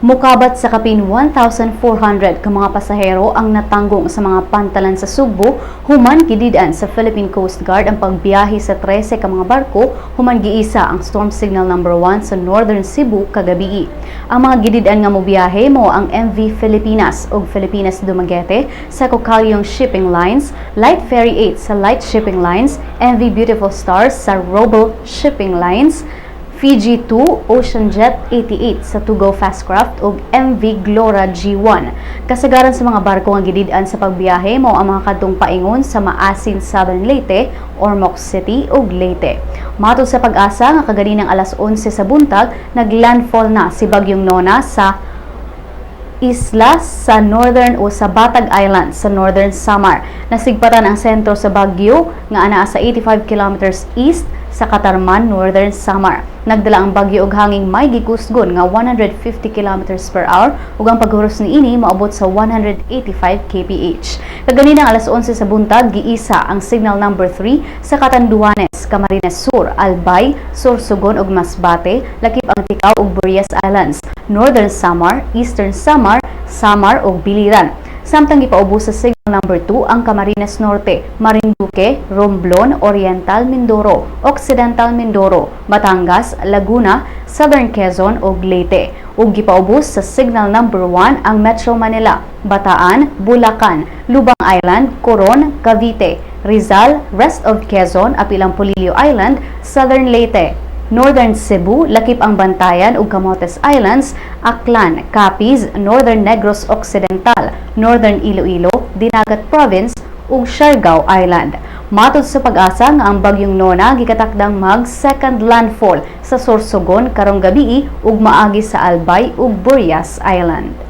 Mukabat sa kapin 1,400 ka mga pasahero ang natanggong sa mga pantalan sa Sugbo human gidid-an sa Philippine Coast Guard ang pagbiyahe sa 13 ka mga barko human giisa ang storm signal number 1 sa Northern Cebu kagabii. Ang mga gidid-an nga mobiyahe mao ang MV Filipinas ug Filipinas Dumaguete sa Cocaliong Shipping Lines, Light Ferry 8 sa Light Shipping Lines, MV Beautiful Stars sa Robel Shipping Lines, Fiji 2, Ocean Jet 88 sa Tugo Fastcraft ug MV Glora G1. Kasagaran sa mga barko nga gidid-an sa pagbiyahe mao ang mga kadtong paingon sa Maasin, Southern Leyte, Ormoc City ug Leyte. Matod sa PAGASA nga kaganinang alas 11 sa buntag, naglandfall na si Bagyong Nona sa isla sa northern o sa Batag Island sa Northern Samar. Nasigpatan ang sentro sa bagyo nga anaa sa 85 kilometers east sa Catarman, Northern Samar. Nagdala ang bagyo og hanging may gikusgon nga 150 kilometers per hour ug ang paghuros niini moabot sa 185 kph. Kaganinang alas 11 sa buntag, giisa ang signal number 3 sa Catanduanes, Camarines Sur, Albay, Sorsogon ug Masbate, lakip ang Ticao ug Burias Islands, Northern Samar, Eastern Samar, Samar ug Biliran. Samtang gipaubos sa signal number 2 ang Camarines Norte, Marinduque, Romblon, Oriental Mindoro, Occidental Mindoro, Batangas, Laguna, Southern Quezon ug Leyte. Ug gipaubos sa signal number 1 ang Metro Manila, Bataan, Bulacan, Lubang Island, Coron, Cavite, Rizal, rest of Quezon, apil ang Polillo Island, Southern Leyte, Northern Cebu, lakip ang Bantayan ug Camotes Islands, Aklan, Capiz, Northern Negros Occidental, Northern Iloilo, Dinagat Province ug Siargao Island. Matod sa PAGASA nga ang bagyong Nona gikatakdang mag second landfall sa Sorsogon karong gabii ug maagi sa Albay ug Burias Island.